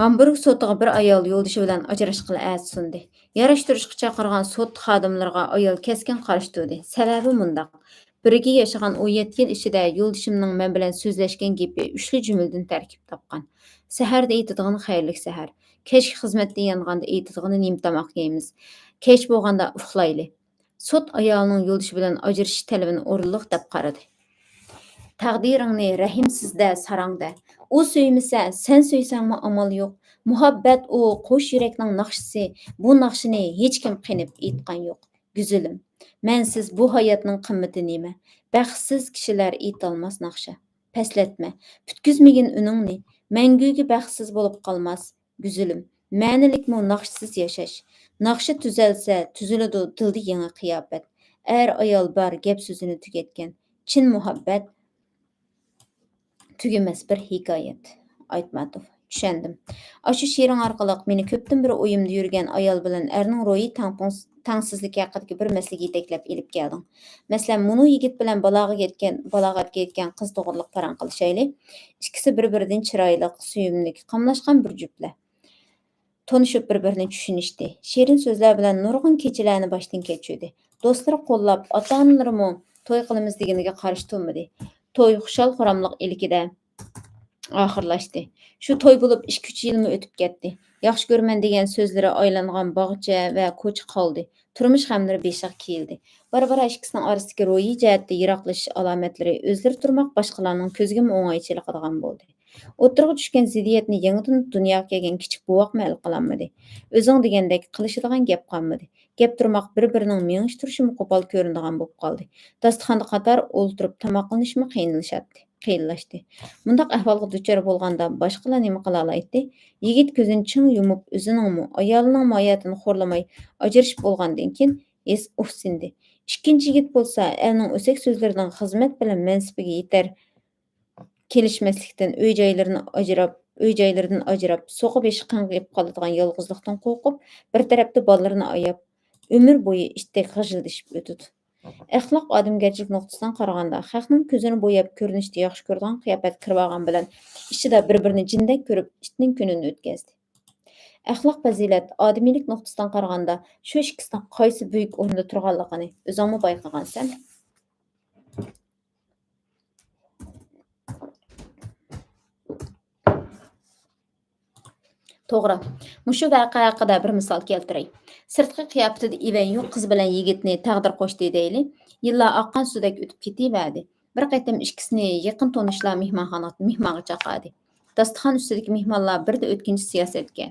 ھامبۇرگ سوتىغا بىر ئايال يولدىشى بىلەن ئاجراشقىلى ئەرز سۇندى. ياراشتۇرۇشقا چاقىرغان سوت خادىملىرىغا ئايال كەسكىن قارشى تۇردى. سەۋەبى مۇنداق. بىرگە ياشىغان ئون يەتتە يىل ئىچىدە يولدىشىمنىڭ مەن بىلەن سۆزلەشكەن گېپى ئۈچلا جۈملىدىن تەركىب تاپقان. سەھەردە ئېيتىدىغىنى «خەيرلىك سەھەر». كەچكە خىزمەتتىن يانغاندا ئېيتىدىغىنى «نېمە تاماق يەيمىز؟» كەچ بولغاندا «ئۇخلايلى.» سوت ئايالنىڭ يولدىشى بىلەن ئاجرىشىش تەلىپىنى ئورۇنلۇق دەپ قارىدى. «تەقدىرىڭنى رەھىمسىزدە، ساراڭدە. ئۇ سۆيمىسە، سەن سۆيسەڭمۇ ئامال يوق. مۇھەببەت ئۇ قوش يۈرەكنىڭ ناخشىسى. بۇ ناخشىنى ھېچكىم قېنىپ ئېيتقان يوق. گۈزىلىم، مەنسىز بۇ ھاياتنىڭ قىممىتى نېمە؟ بەختسىز كىشىلەر ئېيتالماس ناخشا. پەسلەتمە، پۈتكۈزمىگىن ئۈنۈڭنى. مەڭگۈگە بەختسىز بولۇپ قالماس.» گۈزىلىم، مەنىلىكمۇ ناخشىسىز ياشاش. ناخشا تۈزەلسە، تۈزۈلىدۇ دىلدا يېڭى قىياپەت. ئەر-ئايال بار گەپ سۆزىنى تۈگەتكەن. چىن مۇھەببەت تۈگىمەس بىر ھېكايەت. ئايتماتوف. چۈشەندىم. ئاشۇ شېئىرىڭ ئارقىلىق مېنى كۆپتىن بېرى ئويۇمدا يۈرگەن ئايال بىلەن ئەرنىڭ روھىي تەڭپۇڭ-، تەڭسىزلىكى ھەققىدىكى بىر مەسىلىگە يېتەكلەپ ئېلىپ كەلدىڭ. مەسىلەن، مۇنۇ يىگىت بىلەن بالاغا يەتكەن، بالاغەتكە يەتكەن قىز توغرىلىق پاراڭ قىلىشايلى. ئىككىسى بىر-بىرىدىن چىرايلىق، سۆيۈملۈك، قاملاشقان بىر جۈپلەر. تونۇشۇپ بىر-بىرىنى چۈشىنىشتى. شېرىن سۆزلەر بىلەن نۇرغۇن كېچىلەرنى باشتىن كەچۈردى. دوستلىرى قوللاپ، ئاتا-ئانىلىرىمۇ توي قىلىمىز دېگىنىگە قارشى تۇرمىدى. توي خۇشال-خۇراملىق ئىلكىدە ئاخىرلاشتى. شۇ توي بولۇپ ئىككى-ئۈچ يىلمۇ ئۆتۈپ كەتتى. ياخشى كۆرىمەن دېگەن سۆزلىرى ئايلانغان باغچە ۋە كوچا قالدى. تۇرمۇش غەملىرى بېشىغا كىيىلدى. بارا-بارا ئىككىسىنىڭ ئارىسىدىكى روھىي جەھەتتە يىراقلىشىش ئالامەتلىرى ئۆزلىرى تۇرماق باشقىلارنىڭ كۆزىگىمۇ ئوڭاي چېلىقىدىغان بولدى. ئوتتۇرىغا چۈشكەن زىددىيەتنى يېڭىدىن دۇنياغا كەلگەن كىچىك بوۋاقمۇ ھەل قىلالمىدى. ئۆزۈڭ دېگەندەك قىلىشىدىغان گەپ قالمىدى. گەپ تۇرماق بىر-بىرىنىڭ مېڭىش تۇرۇشىمۇ قوپال كۆرۈنىدىغان بولۇپ قالدى. داستىخاندا قاتار ئولتۇرۇپ تاماق قىلىشمۇ قىيىنلىشاتتى، قىيىنلاشتى. مۇنداق ئەھۋالغا دۇچار بولغاندا باشقىلار نېمە قىلالايتتى؟ يىگىت كۆزىنى چىڭ يۇمۇپ، ئۆزىنىڭمۇ، ئايالىنىڭمۇ ھاياتىنى خورلىماي ئاجرىشىپ بولغاندىن كېيىن، ھېس ئۇھسىندى. ئىككىنچى يىگىت بولسا ئەرنىڭ ئۆسەك سۆزلىرىنىڭ خىزمەت بىلەن مەنسىپىگە يېتەر كېلىشمەسلىكتىن، ئۆي جايلىرىنى ئاجراپ، ئۆي جايلىرىدىن ئاجراپ، سوقا بېشى قېڭىپ قالىدىغان يالغۇزلۇقتىن قورقۇپ، بىر تەرەپتە بالىلىرىنى ئاياپ، ئۆمۈر بويى ئىتتەك غىژىلدىشىپ ئۆتىدۇ. ئەخلاق ئادەمگەرچىلىك نۇقتىسىدىن قارىغاندا، خەقنىڭ كۆزىنى بوياپ كۆرۈنۈشتە ياخشى كۆرىدىغان قىياپەتكە كىرىۋالغان بىلەن ئىچىدە بىر-بىرىنى جىندەك كۆرۈپ، ئىتنىڭ كۈنىنى ئۆتكەزدى. ئەخلاق پەزىلەت، ئادىمىيلىك نۇقتىسىدىن قارىغاندا، شۇ ئىككىسىنىڭ قايسى بۈيۈك ئورۇندا تۇرغانلىقىنى ئۆزۈڭمۇ بايقىغانسەن. توغرا. مۇشۇ ۋەقە ھەققىدە بىر مىسال كەلتۈرەي. سىرتقى قىياپىتىدە ئىۋەن يوق قىز بىلەن يىگىتنى تەقدىر قوشتى دەيلى. يىللار ئاققان سۇدەك ئۆتۈپ كېتىۋەردى. بىر قېتىم ئىككىسىنى يېقىن تونۇشلار مېھمانخانا، مېھمانغا چاقىردى. داستىخان ئۈستىدىكى مېھمانلار بىردە ئۆتكۈنچى سىياسەتكە،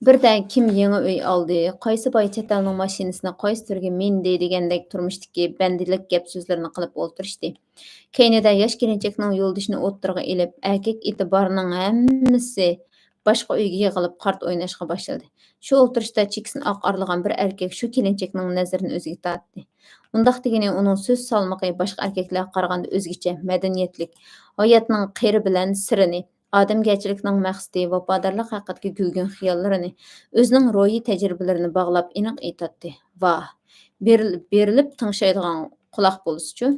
بىردە كىم يېڭى ئۆي ئالدى، قايسى باي چەت ئەلنىڭ ماشىنىسىنى، قايسى تۈرگە مىندى دېگەندەك تۇرمۇشتىكى بەندىلىك گەپ سۆزلىرىنى قىلىپ ئولتۇرۇشتى. كەينىدە ياش كېلىنچەكنىڭ يولدىشىنى ئوتتۇرىغا ئېلىپ، ئەركەك ئېتىبارنىڭ ھەممىسى باشقا ئۆيگە يىغىلىپ قارت ئويناشقا باشلىدى. شۇ ئولتۇرۇشتا چېكىسىنى ئاق ئارىلىغان بىر ئەركەك شۇ كېلىنچەكنىڭ نەزىرىنى ئۆزىگە تارتتى. ئۇنداق دېگىنى ئۇنىڭ سۆز سالمىقى باشقا ئەركەكلەرگە قارىغاندا ئۆزگىچە، مەدەنىيەتلىك، ھاياتنىڭ قىرى بىلەن سىرىنى، ئادەمگەرچىلىكنىڭ مەقسىتى، ۋاپادارلىق ھەققىدىكى گۈلگۈن خىياللىرىنى، ئۆزىنىڭ روھىي تەجرىبىلىرىنى باغلاپ ئېنىق ئېيتاتتى. ۋاھ، بېرىل-، بېرىلىپ تىڭشايدىغان قۇلاق بولسىچۇ!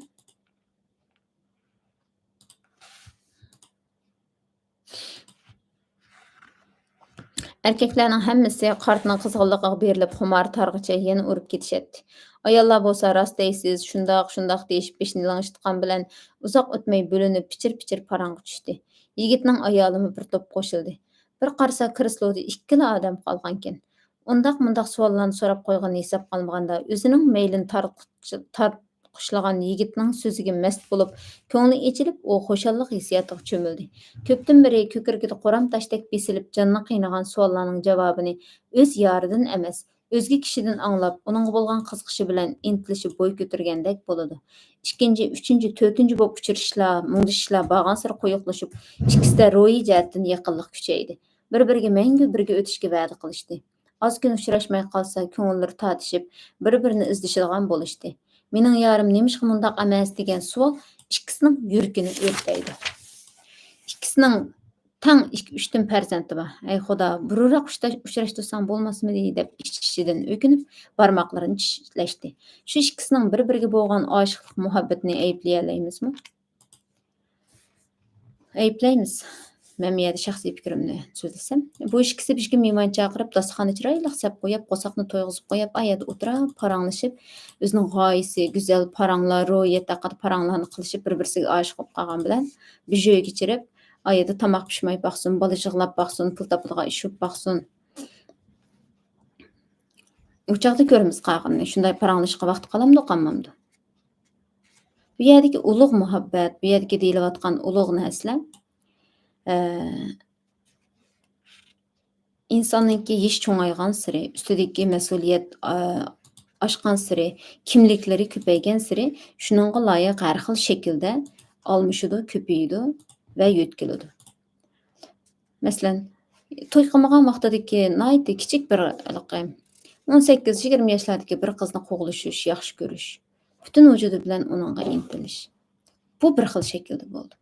ئەركەكلەرنىڭ ھەممىسى قارتنىڭ قىزغىنلىقىغا بېرىلىپ، خۇمار تارغىچە يەنە ئۇرۇپ كېتىشەتتى. ئاياللار بولسا، «راست دەيسىز، شۇنداق، شۇنداق» دېيىشىپ بېشىنى لىڭشىتقان بىلەن، ئۇزاق ئۆتمەي بۆلۈنۈپ، پىچىر-پىچىر پاراڭغا چۈشتى. يىگىتنىڭ ئايالىمۇ بىر توپ قوشۇلدى. بىر قارىسا، كىرېسلودا ئىككىلا ئادەم قالغانىكەن. ئۇنداق-مۇنداق سوئاللارنى سوراپ قويغىنى ھېساب قالمىغاندا، ئۆزىنىڭ مەيلىنى تارتقۇچ-، تارتقۇچلىغان يىگىتنىڭ سۆزىگە مەست بولۇپ، كۆڭلى ئېچىلىپ، ئۇ خۇشاللىق ھېسسىياتىغا چۆمۈلدى. كۆپتىن بېرى كۆكرىكىدە قورام تاشتەك بېسىلىپ، جاننى قىينىغان سوئاللارنىڭ جاۋابىنى ئۆز يارىدىن ئەمەس، ئۆزگە كىشىدىن ئاڭلاپ، ئۇنىڭغا بولغان قىزىقىشى بىلەن ئىنتىلىشىپ بوي كۆتۈرگەندەك بولىدۇ. ئىككىنچى، ئۈچىنچى، تۆتىنچى بولۇپ ئۇچرىشىشلار، مۇڭدىشىشلار بارغانسېرى قويۇقلىشىپ، ئىككىسىدە روھىي جەھەتتىن يېقىنلىق كۈچەيدى. بىر-بىرىگە مەڭگۈ بىرگە ئۆتۈشكە ۋەدە قىلىشتى. ئاز كۈن ئۇچراشماي قالسا، كۆڭۈللىرى تارتىشىپ، بىر-بىرىنى ئىزدىشىدىغان بولۇشتى. «مېنىڭ يارىم نېمىشقا مۇنداق ئەمەس؟» دېگەن سوئال ئىككىسىنىڭ يۈرىكىنى ئۆرتەيدۇ. ئىككىسىنىڭ تەڭ ئىككى، ئۈچتىن پەرزەنتى بار. ئەي خۇدا، بۇرۇنراق ئۇچتا-، ئۇچراشتۇرساڭ بولماسمىدى دەپ ئىچ-ئىچىدىن ئۆكۈنۈپ، بارماقلىرىنى چىشلەشتى. شۇ ئىككىسىنىڭ بىر-بىرىگە بولغان ئاشىقلىق مۇھەببىتىنى ئەيىبلىيەلەيمىزمۇ؟ ئەيىبلەيمىز. مەن بۇ يەردە شەخسىي پىكرىمنى سۆزلىسەم، بۇ ئىككىسى بىر يەرگە مېھمان چاقىرىپ، داستىخاننى چىرايلىق سەپ قويۇپ، قورساقنى تويغۇزۇپ قويۇپ، ئا يەردە ئولتۇرۇپ، پاراڭلىشىپ، ئۆزىنىڭ غايىسى، گۈزەل پاراڭلار، روھىيەت ھەققىدە پاراڭلارنى قىلىشىپ، بىر-بىرسىگە ئاشىق بولۇپ قالغان بىلەن، بىر جۆگە چىرىپ، ئا يەردە تاماق پىشماي باقسۇن، بالا يىغلاپ باقسۇن، پۇل تاپىدىغان ئىش بولۇپ باقسۇن. ئۇ چاغدا كۆرىمىز قالغىنىنى، شۇنداق پاراڭلىشىشقا ۋاقتى قالامدۇ، قالمامدۇ؟ بۇ يەردىكى ئۇلۇغ مۇھەببەت، بۇ يەردىكى دېيىلىۋاتقان ئۇلۇغ نەرسىلەر، ئە، ئىنساننىڭكى يېشى چوڭايغانسېرى، ئۈستىدىكى مەسئۇلىيەت، ئا، ئاشقانسېرى، كىملىكلىرى كۆپەيگەنسېرى، شۇنىڭغا لايىق ھەر خىل شەكىلدە ئالمىشىدۇ، كۆپىيىدۇ ۋە يۆتكىلىدۇ. مەسىلەن، توي قىلمىغان ۋاقتىدىكى ناھايىتى كىچىك بىر ھېلىقى ئون سەككىز، يىگىرمە ياشلاردىكى بىر قىزنى قوغلىشىش، ياخشى كۆرۈش، پۈتۈن ۋۇجۇدى بىلەن ئۇنىڭغا ئىنتىلىش. بۇ بىر خىل شەكىلدە بولىدۇ.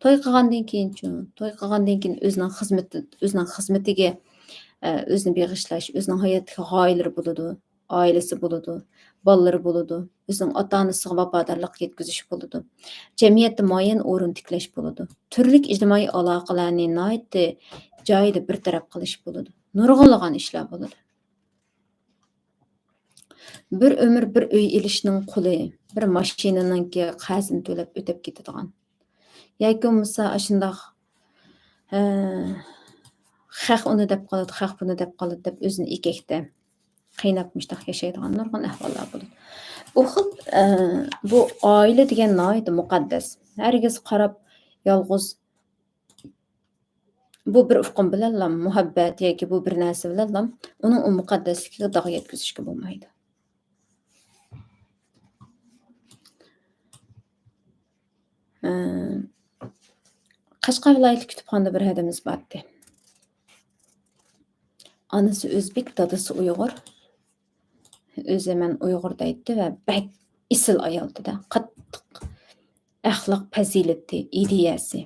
توي قىلغاندىن كېيىنچۇ؟ توي قىلغاندىن كېيىن ئۆزىنىڭ خىزمىتى، ئۆزىنىڭ خىزمىتىگە، ئە، ئۆزىنى بېغىشلاش، ئۆزىنىڭ ھاياتتىكى غايىلىرى بولىدۇ، ئائىلىسى بولىدۇ، بالىلىرى بولىدۇ، ئۆزىنىڭ ئاتا-ئانىسىغا ۋاپادارلىق يەتكۈزۈش بولىدۇ، جەمئىيەتتە مۇئەييەن ئورۇن تىكلەش بولىدۇ، تۈرلۈك ئىجتىمائىي ئالاقىلەرنى ناھايىتى جايىدا بىر تەرەپ قىلىش بولىدۇ، نۇرغۇنلىغان ئىشلار بولىدۇ. بىر ئۆمۈر بىر ئۆي ئېلىشنىڭ قۇلى، بىر ماشىنىنىڭكى قەرزىنى تۆلەپ ئۆتەپ كېتىدىغان. ياكى بولمىسا ئاشۇنداق، ھە، خەق ئۇنى دەپ قالىدۇ، خەق بۇنى دەپ قالىدۇ دەپ ئۆزىنى ئېكەكتە قىيناپ مۇشۇنداق ياشايدىغان نۇرغۇن ئەھۋاللار بولىدۇ. بۇ خىل، ئە، بۇ ئائىلە دېگەن ناھايىتى مۇقەددەس. ھەرگىز قاراپ يالغۇز بۇ بىر ئۇقۇم بىلەنلا، مۇھەببەت ياكى بۇ بىر نەرسە بىلەنلا ئۇنىڭ ئۇ مۇقەددەسلىكىگە داغ يەتكۈزۈشكە بولمايدۇ. ئە، قەشقەر ۋىلايەتلىك كۇتۇپخانىدا بىر ھەدىمىز بارتتى. ئانىسى ئۆزبېك، دادىسى ئۇيغۇر. ئۆزى مەن ئۇيغۇر دەيتتى ۋە بەك ئېسىل ئايالدى-دە، قاتتىق ئەخلاق پەزىلىتى، ئىدىيەسى.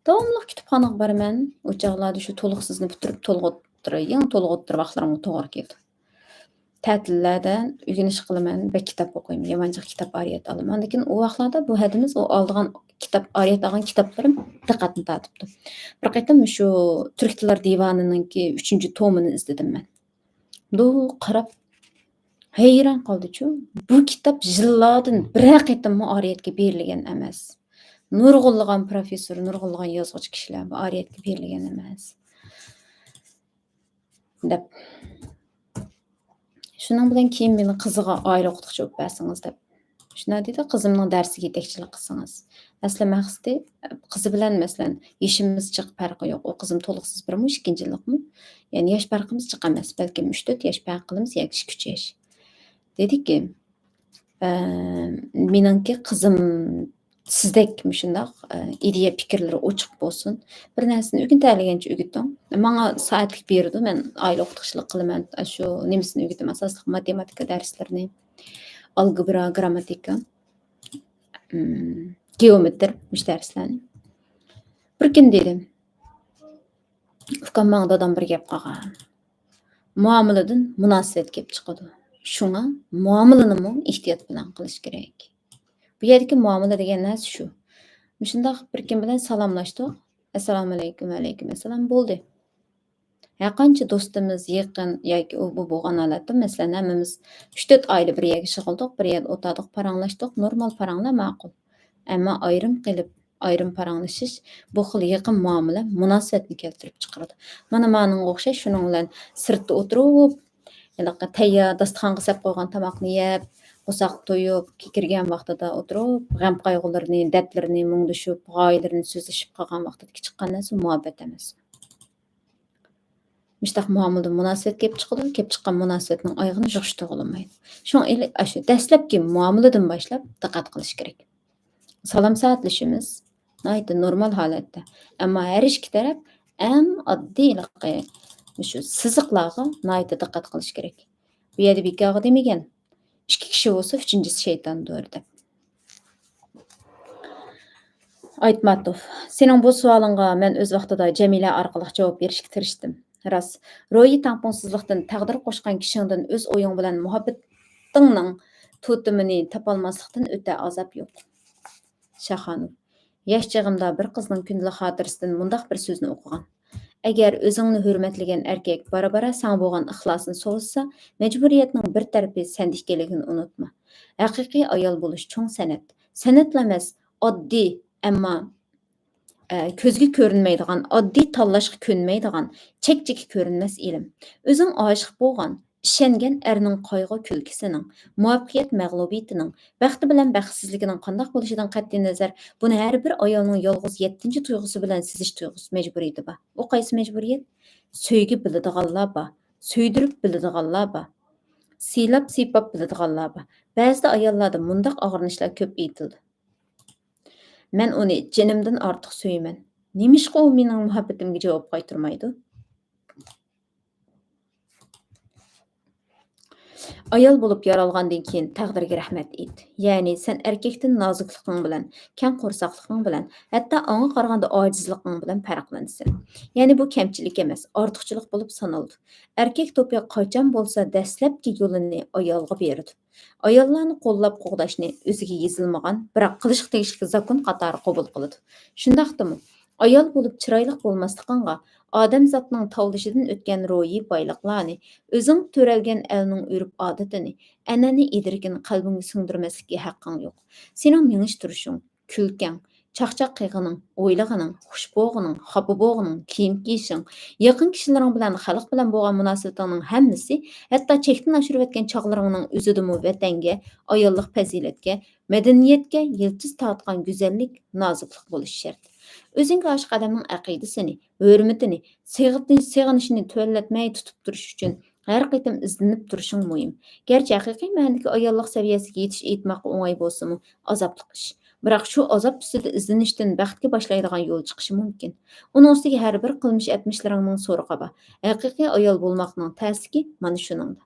داۋاملىق كۇتۇپخانىغا بارىمەن. ئۇ چاغلاردا شۇ تولۇقسىزنى پۈتتۈرۈپ، تولغا ئوتتۇرا، يېڭى تولغا ئوتتۇرا ۋاقىتلىرىمغا توغرا كېلىدۇ. تەتىللەردە ئۆگىنىش قىلىمەن، بەك كىتاب ئوقۇيمەن، يامان جىق كىتاب ئارىيەت ئالىمەن. لېكىن ئۇ ۋاقىتلاردا بۇ ھەدىمىز، ئۇ ئالىدىغان كىتاب، ئارىيەت ئالغان كىتابلىرىم دىققەتنى تارتىپتۇ. بىر قېتىم شۇ تۈرك تىللار دىۋانىنىڭكى ئۈچىنچى تومىنى ئىزدىدىم مەن. مۇنداق قاراپ ھەيران قالدىچۇ. بۇ كىتاب يىللاردىن بىرەر قېتىممۇ ئارىيەتكە بېرىلگەن ئەمەس. نۇرغۇنلىغان پروفېسسور، نۇرغۇنلىغان يازغۇچى كىشىلەر بۇ ئارىيەتكە بېرىلگەن ئەمەس، دەپ. شۇنىڭ بىلەن كېيىن مېنى قىزىغا ئائىلە ئوقۇتقۇچى بولۇپ بەرسىڭىز دەپ. شۇنداق دېدى، قىزىمنىڭ دەرسىگە يېتەكچىلىك قىلسىڭىز. ئەسلى مەقسىتى، قىزى بىلەن، مەسىلەن، يېشىمىز جىق پەرقى يوق. ئۇ قىزىم تولۇقسىز بىرمۇ، ئىككىنچى يىللىقمۇ. يەنى ياش پەرقىمىز جىق ئەمەس. بەلكىم ئۈچ تۆت ياش پەرق قىلىمىز ياكى ئىككى ئۈچ ياش. دېدىكى، ئە، مېنىڭكى قىزىم سىزدەك مۇشۇنداق، ئە، ئىدىيە پىكىرلىرى ئوچۇق بولسۇن. بىر نەرسىنى ئۆگىنىۋالغىنىچە ئۆگىتىڭ. ماڭا سائەتلىك بېرىدۇ، مەن ئائىلە ئوقۇتقۇچىلىق قىلىمەن. ئاشۇ نېمىسىنى ئۆگىتىمەن، ئاساسلىق ماتېماتىكا دەرسلىرىنى، ئالگېبرا، گرامماتىكا، ئىم، گېئومېتىر، مۇشۇ دەرسلەرنى. بىر كۈنى دېدىم، ئۇكام، ماڭا دادام بىر گەپ قىلغان. مۇئامىلىدىن مۇناسىۋەت كېلىپ چىقىدۇ. شۇڭا مۇئامىلىنىمۇ ئېھتىيات بىلەن قىلىش كېرەك. بۇ يەردىكى مۇئامىلە دېگەن نەرسە شۇ. مۇشۇنداق بىر كىم بىلەن سالاملاشتۇق. ئەسسالامۇئەلەيكۇم، ۋەئەلەيكۇم ئەسسالام، بولدى. ھەرقانچە دوستىمىز، يېقىن ياكى ئۇ بۇ بولغان ھالەتتە، مەسىلەن، ھەممىمىز ئۈچ تۆت ئائىلە بىر يەرگە يىغىلدۇق، بىر يەردە ئولتۇردۇق، پاراڭلاشتۇق، نورمال پاراڭلار ماقۇل. ئەمما ئايرىم قېلىپ، ئايرىم پاراڭلىشىش، بۇ خىل يېقىن مۇئامىلە مۇناسىۋەتنى كەلتۈرۈپ چىقىرىدۇ. مانا مانىڭغا ئوخشاش، شۇنىڭ بىلەن سىرتتا ئولتۇرۇپ، ھېلىقى تەييار داستىخانغا سەپ قويغان تاماقنى يەپ، قورساق تويۇپ، كىرگەن ۋاقتىدا ئولتۇرۇپ، غەم-قايغۇلىرىنى، دەردلىرىنى مۇڭدىشىپ، غايىلىرىنى سۆزلىشىپ قالغان ۋاقتىدىكى چىققان نەرسە مۇھەببەت ئەمەس. مۇشتاق مۇئامىلىدىن مۇناسىۋەت كېلىپ چىقىدۇ، كېلىپ چىققان مۇناسىۋەتنىڭ ئايىغىنى يىغىشتۇرغىلى بولمايدۇ. شۇڭا ئاشۇ دەسلەپكى مۇئامىلىدىن باشلاپ دىققەت قىلىش كېرەك. سالام سائەتلىشىمىز ناھايىتى نورمال ھالەتتە. ئەمما ھەر ئىككى تەرەپ ئەڭ ئاددىي ھېلىقى مۇشۇ سىزىقلارغا ناھايىتى دىققەت قىلىش كېرەك. بۇ يەردە بىكارغا دېمىگەن، ئىككى كىشى بولسا ئۈچىنچىسى شەيتاندۇر دەپ. ئايتماتوف، سېنىڭ بۇ سوئالىڭغا مەن ئۆز ۋاقتىدا جەمىلە ئارقىلىق جاۋاب بېرىشكە تىرىشتىم. راست، روھىي تەڭپۇڭسىزلىقتىن تەقدىر قوشقان كىشىڭدىن ئۆز ئويۇڭ بىلەن مۇھەببىتىڭنىڭ تۇتۇمىنى تاپالماسلىقتىن ئۆتە ئازاب يوق. شاخانوف، ياش چېغىمدا بىر قىزنىڭ كۈندىلىك خاتىرىسىدىن مۇنداق بىر سۆزنى ئوقۇغان: «ئەگەر ئۆزۈڭنى ھۆرمەتلىگەن ئەركەك بارا-بارا ساڭا بولغان ئىخلاسىنى سوۋۇتسا، مەجبۇرىيەتنىڭ بىر تەرىپى سەندە ئىكەنلىكىنى ئۇنتۇما. ھەقىقىي ئايال بولۇش چوڭ سەنئەت. سەنئەتلا ئەمەس، ئاددىي، ئەمما، ئە، كۆزگە كۆرۈنمەيدىغان، ئاددىي تاللاشقا كۆنمەيدىغان، چەكچىكى كۆرۈنمەس ئىلىم. ئۆزۈڭ ئاشىق بولغان، ئىشەنگەن ئەرنىڭ قايغۇ-كۈلكىسىنىڭ، مۇۋەپپەقىيەت-مەغلۇبىيىتىنىڭ، بەختى بىلەن بەختسىزلىكىنىڭ قانداق بولۇشىدىن قەتئىينەزەر، بۇنى ھەر بىر ئايالنىڭ يالغۇز يەتتىنچى تۇيغۇسى بىلەن سېزىش تۇيغۇسى مەجبۇرىيىتى بار.» ئۇ قايسى مەجبۇرىيەت؟ سۆيگۈ بىلىدىغانلار بار، سۆيدۈرۈپ بىلىدىغانلار بار، سىيلاپ-سىيپاپ بىلىدىغانلار بار. بەزىدە ئاياللاردا مۇنداق ئاغرىنىشلار كۆپ ئېيتىلىدۇ: «مەن ئۇنى جېنىمدىن ئارتۇق سۆيىمەن. نېمىشقا ئۇ مېنىڭ مۇھەببىتىمگە جاۋاب قايتۇرمايدۇ؟» ئايال بولۇپ يارالغاندىن كېيىن تەقدىرگە رەھمەت ئېيت. يەنى سەن ئەركەكتىن نازۇكلۇقۇڭ بىلەن، كەڭ قورساقلىقىڭ بىلەن، ھەتتا ئاڭا قارىغاندا ئاجىزلىقىڭ بىلەن پەرقلىنىسەن. يەنى بۇ كەمچىلىك ئەمەس، ئارتۇقچىلىق بولۇپ سانىلىدۇ. ئەركەك توپى قاچان بولسا دەسلەپكى يولىنى ئايالغا بېرىدۇ. ئاياللارنى قوللاپ-قوغداشنى ئۆزىگە يېزىلمىغان، بىراق قىلىشقا تېگىشلىك زاكون قاتارى قوبۇل قىلىدۇ. شۇنداقتىمۇ، ئايال بولۇپ چىرايلىق بولماسلىقىڭغا، ئادەمزاتنىڭ تاۋلىشىدىن ئۆتكەن روھىي بايلىقلارنى، ئۆزۈڭ تۆرەلگەن ئەلنىڭ ئۆرپ-ئادىتىنى، ئەنئەنە-ئىدرىكىنى قەلبىڭگە سىڭدۈرمەسلىككە ھەققىڭ يوق. سېنىڭ مېڭىش تۇرۇشۇڭ، كۈلكەڭ، چاقچاق قىلغىنىڭ، ئويلىغىنىڭ، خۇش بولغىنىڭ، خاپا بولغىنىڭ، كىيىم كىيىشىڭ، يېقىن كىشىلىرىڭ بىلەن خەلق بىلەن بولغان مۇناسىۋىتىڭنىڭ ھەممىسى، ھەتتا چەكتىن ئاشۇرۇۋەتكەن چاغلىرىڭنىڭ ئۆزىدىمۇ ۋەتەنگە، ئاياللىق پەزىلەتكە، مەدەنىيەتكە يىلتىز تارتقان گۈزەللىك، نازۇكلۇق بولۇشى شەرت. ئۆزۈڭگە ئاشىق ئادەمنىڭ ئەقىدىسىنى، ھۆرمىتىنى، سېغىنىش-، سېغىنىشىنى تۆۋەنلەتمەي تۇتۇپ تۇرۇش ئۈچۈن ھەر قېتىم ئىزدىنىپ تۇرۇشۇڭ مۇھىم. گەرچە ھەقىقىي مەنىدىكى ئاياللىق سەۋىيەسىگە يېتىش ئېيتماققا ئوڭاي بولسىمۇ، ئازابلىق ئىش. بىراق شۇ ئازاب ئۈستىدە ئىزدىنىشتىن بەختكە باشلايدىغان يول چىقىشى مۇمكىن. ئۇنىڭ ئۈستىگە ھەر بىر قىلمىش-ئەتمىشلىرىڭنىڭ سورىقى بار. ھەقىقىي ئايال بولماقنىڭ تەسلىكى مانا شۇنىڭدا.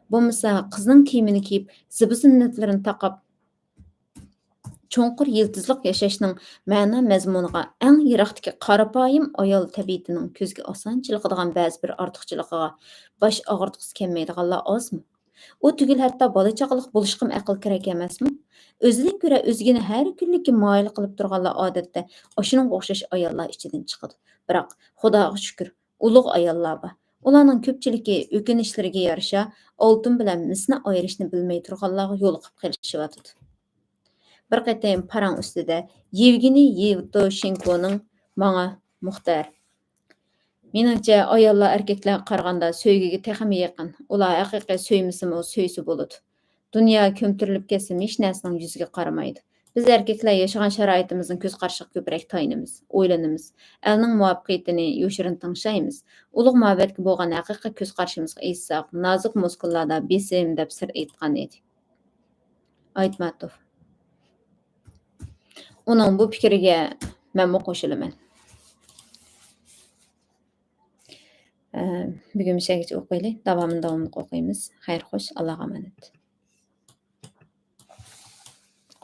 بولمىسا، قىزنىڭ كىيىمىنى كىيىپ، زىبۇ-زىننەتلىرىنى تاقاپ، چوڭقۇر يىلتىزلىق ياشاشنىڭ مەنا-مەزمۇنىغا ئەڭ يىراقتىكى قارىپايىم ئايال تەبىئىتىنىڭ كۆزگە ئاسان چېلىقىدىغان بەزى بىر ئارتۇقچىلىقىغا باش ئاغرىتقۇسى كەلمەيدىغانلار ئازمۇ؟ ئۇ تۈگۈل ھەتتا بالا-چاقىلىق بولۇشقىمۇ ئەقىل كېرەك ئەمەسمۇ؟ ئۆزىدىن كۆرە ئۆزگىنى ھەر كۈنلۈككە مايىل قىلىپ تۇرغانلار ئادەتتە ئاشۇنىڭغا ئوخشاش ئاياللار ئىچىدىن چىقىدۇ. بىراق، خۇداغا شۈكۈر، ئۇلۇغ ئاياللار بار. ئۇلارنىڭ كۆپچىلىكى ئۆكۈنۈشلىرىگە يارىشا ئالتۇن بىلەن مىسنى ئايرىشنى بىلمەي تۇرغانلارغا يولۇقۇپ قېلىشىۋاتىدۇ. بىر قېتىم پاراڭ ئۈستىدە يېۋگېنىي يېۋتۇشېنكونىڭ ماڭا، مۇختەر، مېنىڭچە، ئاياللار ئەركەكلەرگە قارىغاندا سۆيگۈگە تېخىمۇ يېقىن. ئۇلار ھەقىقىي سۆيمىسىمۇ، سۆيسە بولىدۇ. دۇنيا كۆمتۈرۈلۈپ كەتسىمۇ، ھېچ نەرسىنىڭ يۈزىگە قارىمايدۇ. بىز ئەركەكلەر ياشىغان شارائىتىمىزنىڭ كۆز قارىشىغا كۆپرەك تايىنىمىز، ئويلىنىمىز. ئەلنىڭ مۇۋەپپەقىيىتىنى يوشۇرۇن تىڭشايمىز. ئۇلۇغ مۇھەببەتكە بولغان ھەقىقىي كۆز قارىشىمىزغا ئېيتساق، نازۇك مۇسكۇللاردا بېسىم دەپ سىر ئېيتقان ئىدى. ئايتماتوف. ئۇنىڭ بۇ پىكرىگە مەنمۇ قوشۇلىمەن. ئە، بۈگۈن مۇشۇ يەرگىچە ئوقۇيلى. داۋامىنى داۋاملىق ئوقۇيمىز. خەير خوش، ئاللاغا ئامانەت.